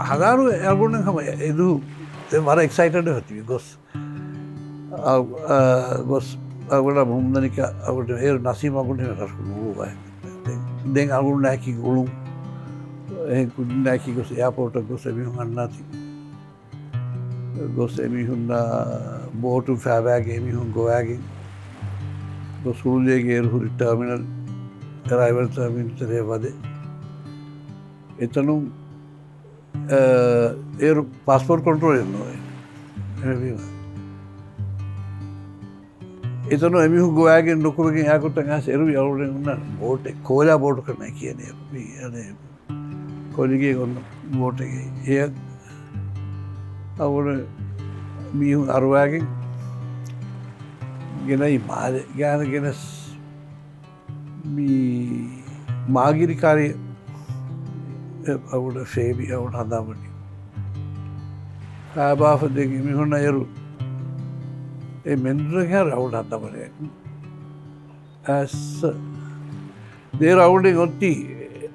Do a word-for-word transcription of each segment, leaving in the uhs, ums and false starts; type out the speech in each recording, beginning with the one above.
ހަނދާނުގެ އަޅުގަނޑު ހަމަ އެދު ވަރަށް އެކްސައިޓެޑް ހޮތި ގޮސް. އަ، އަ، ގޮސް އަޅުގަނޑަށް ހުންނަނިކަ އަޅުގަނޑު އޭރު ނަސީމް އަޅުގަނޑު ހެން ރަށު ނޫޅުވާ. ދެން އަޅުގަނޑާއެކީ ގުޅުން. އެހެން ކުދިންނާއެކީ ގޮސް އެއާޕޯޓަށް ގޮސް އެމީހުން އަންނާތީ. ގޮސް އެމީހުންނާ ބޯޓުން ފައިބާގެ އެމީހުން ގޮވާގެން ގޮސް ހުޅުލޭގެ އޭރު ހުރި ޓާމިނަލް، އެރައިވަލް ޓާމިނަލް ތެރޭ ވަދެ. އެތަނުން، އަ، އޭރު ޕާސްޕޯޓް ކޮންޓްރޯލެއް ނޯވޭ. އެހެންވީމަ އެތަނުން އެމީހުން ގޮވާގެން ނުކުމެގެން އާކުތަން އަސް އެރުވި އަޅުގަނޑު އޮންނަ ބޯޓެއް، ކޯލާ ބޯޓު ކަމޭ ކިޔަނީ އެރު. މީ އަނެއް ކޮލިގޭ އޮންނަ ބޯޓެއް. އެޔަށް އަވަރ މީހުން އަރުވާގެން ގެނައި މާލެ ގާނަ ގެނަސް މީ މާގިރި ކާރި އެ އަވަރ ފޭބި އަވަރ ހަނދާންވަނީ. ހާބާފަ ދެން މީހުން އެރު އެ މެންދުރަށް ހާރ އަވަރ ހަނދާންވަނީ. އަސް ދޭރަ އަޅުގަނޑު އޮތީ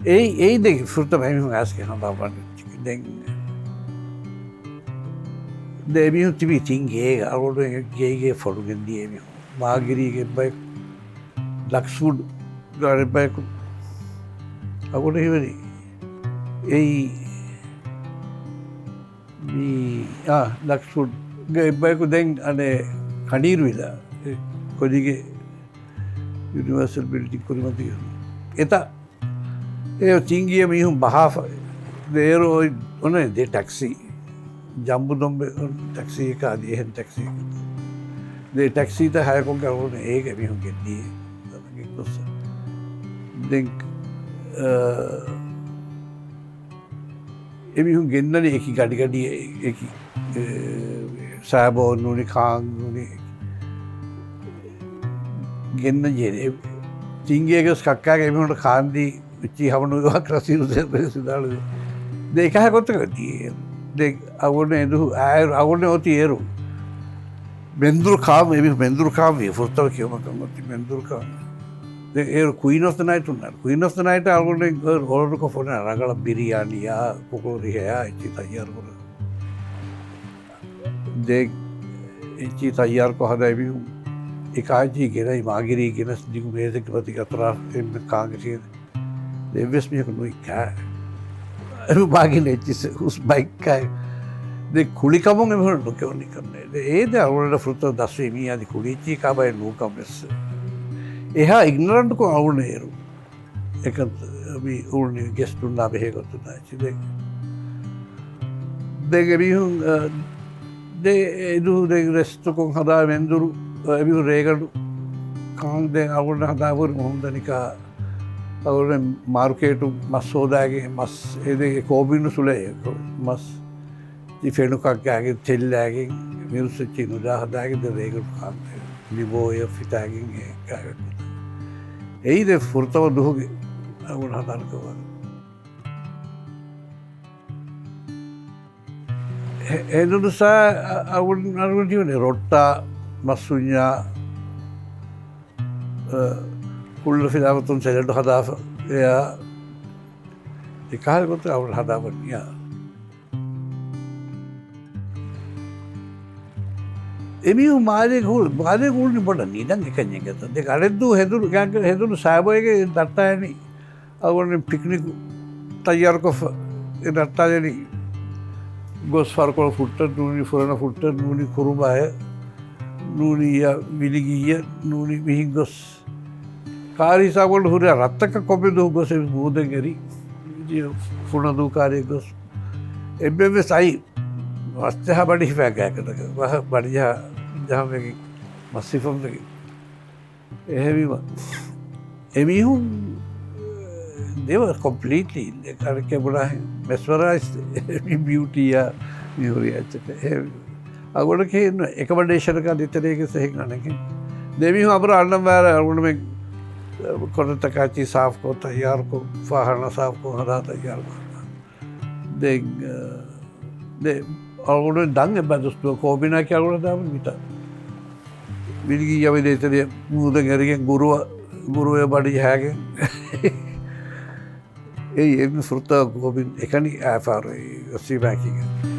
އެއީ، އެއީ ދެން ފުރަތަމަ އެމީހުން އައިސްގެން ހަނދާން ވަނީ. ދެން ދެ އެމީހުން ތިބީ ތިން ގޭގަ، އަޅުގަނޑު ގޭގެ ފޮނުގެން ދިޔަ އެމީހުން. މާގިރީގެ އެއްބަޔަކު، ލަކްސްވުޑް ގާ އެއްބަޔަކު. އަޅުގަނޑު ހީވަނީ އެއީ މީ، އާ، ލަކްސްވުޑްގެ އެއްބަޔަކު ދެން އަނެއް ކަނޑީރުވިލާ، އެ ކޮލިގެ ޔުނިވާސަލް ބިލްޑިން ކުރިމަތީގަ. އެތަ، އެ ތިން ގިޔަ މީހުން ބަހާފަ، ދޭރު އޮތް އޮންނަ ދެ ޓެކްސީ، ޖަމްބު ދޮންބެ ޓެކްސީއަކާ އަދި އެހެން ޓެކްސީ. ދެ ޓެކްސީތައް ހަޔަކޮށްގެ އަޅުގަނޑު އޭގެ މީހުން ގެންދިޔަ. ގޮސް ދެން، އަ، އެމީހުން ގެންނަނީ އެކި ގަޑިގަޑި އެކި، އެ، ސާބޯ ނޫނީ ކާން ނޫނީ ގެންނަން ޖެހޭ. ތިން ގޭގަސް ކައްކާގެ އެމީހުން ކާންދީ އެއްޗި ހަމަ ނުވާ ކްރަސީ ހުސެން ވެސް ވިދާޅުވި. ދެ އެކަހަ ގޮތަކަށް ދިޔަ. ދެ އަވަން އެދު، އައިރު، އަވަން އޮތީ އޭރު. މެންދުރު ކާން، އެމީހުން މެންދުރު ކާން ވީ، ފުރަތަމަ ކިޔުމަކަށް އޮތީ މެންދުރު ކާން. ދެން އޭރު ކުއިން އޮފް ދަ ނައިޓް އޮންނާނެ. ކުއިން އޮފް ދަ ނައިޓް އަޅުގަނޑު އޯޑަރުކޮށް ފޮނުވާ ރަނގަޅަށް ބިރިޔާނީއާ، ކުކުރުރިހަޔާ އެއްޗި ތައްޔާރުކުރަން. ދެން އެއްޗި ތައްޔާރުކޮށް ހަދާ އެމީހުން އެކާއެއްޗި ގެނައި މާގިރީ ގެނަސް ދިގު މޭޒެއްގެ މަތި އަތުރާ އެންމެ ކާން އެއްޗި އެއްވެސް މީހަކު ނުއިއްކާ. އެ ބާގިން އެއްޗިސް ހުސް ބައިކާ. ދެ ކުޅިކަމުން އެމީހުން ނުކެވުނީ ކަންނޭ. ދެ އޭދެ އަޅުގަނޑަށް ފުރަތަމަ ދަސްވީ މީ އަދި ކުޅިއެއްޗި ކާބައެއް ނޫންކަން ވެސް. އެހާ އިގްނަރަންޓްކޮށް އަޅުގަނޑު އޭރު. އެކަން މި އުޅުނީ ގެސްޓުންނާ ބެހޭ ގޮތުން އެއްޗި ދެ. ދެން އެމީހުން، އަ، ދެ އެދު ދެ ރެސްޓުކޮށް ހަދާ މެންދުރު، އަ، އެމީހުން ރޭގަނޑު ކާން ދެން އަޅުގަނޑަށް ހަދާ ހުރި މުހުންދަނިކާ އަޅުގަނޑު މާރުކޭޓު މަސް ހޯދާގެ މަސް އެދެ ކޯބިން ސުލޭ މަސް ތި ފެނުކައްކާގެ ތެއްލާގެ މިރުސެއްޗި ނުދާ ހަދާގެ ދެ ރޭގަނޑު ކާން ލިބޯޔަ ފިތާގެން އެ ކާގެ. އެއީ ދެ ފުރަތަމަ ދުހުގެ އަޅުގަނޑު ހަދާން ކަމަށް. ހެ-، ހެނދުނު ސާ އަ-، އަޅުގަނޑު އަޅުގަނޑު ޖީވަނީ ރޮއްޓާ، މަސް ހުންޏާ، އަ، ކުއްލަ ފިލާގޮތުން ސެލަޑު ހަދާފަ، އެއާ، އެކަހަލަ ގޮތަށް އަޅުގަނޑު ހަދާފަ ނިޔާ. އެމީހުން މާލޭގަ ހުޅު-، މާލޭގަ ހުޅުނީ ބޮޑަށް ނިދަން އެކަންޏެއް ގަތަ. ދެން އަޅެއްދޫ ހެދުނު، ގާ-، ހެދުނު ސާބޮއެގެ ދައްޓާއިނީ. އަޅުގަނޑު ޕިކްނިކް ތައްޔާރުކޮށްފަ އެ ދައްޓާލެނީ. ގޮސް ފަރުކޮޅު ފުއްޓަށް ނޫނީ، ފުރަނަ ފުއްޓަށް ނޫނީ، ކުރުމާޔަށް ނޫނީ، ވިލިގިއްޔަށް ނޫނީ، މިހިން ގޮސް ކާރި ހިސާބުގަނޑު ހުރިހާ ރަށްތަކަށް ކޮންމެ ދުވަހު ގޮސް އެ މޫދެއް އެރި. ފުނަދޫ ކާރިއެއް ގޮސް އެއްބެން ވެސް އައި މަސްޖަހާ ބަޑި ހިފާ ގާތްގަނޑަކަށް ވަހަށް ބަޑިޖަހާ ޖަހަން ވެގެން މަސް ހިފަން ވެގެން. އެހެންވީމަ، އެމީހުން they were completely ކަނެކޭ ބުނާހެން މެސްމަރައިޒް މި ބިއުޓީއާ މި ހުރި އެއްޗެއް. އެހެން އަގޮޑަކޭ އެކަމަޑޭޝަނަކާ ދިތެރޭގެ ސެހެން އަނެކެ. ދެމީހުން އަބުރަ އަންނަން ވާރަ އަޅުގަނޑުމެން ކޮންރަތަކާ ޗީ ސާފްކޮށް ތައްޔާރުކޮށް، ފާހާނާ ސާފްކޮށް ހަދާ ތައްޔާރު ކޮށް. ދެން، އަ، ދެ އަޅުގަނޑު ދަން އެއްބައި ދުސްތު ކޯބިނާކި އަޅުގަނޑު ދާބަ މިތަ. ވިލިގިއްޔާ ވެދޭތެރި މޫދަށް އެރިގެން ގުރުއަ، ގުރުއެ ބަޑި ޖަހާގެން. އެއީ އިބްނު ފުރުތާ ގޯބިން އެކަނި އާފާރު އެއީ ވެސްޓް ބޭންކްގެ.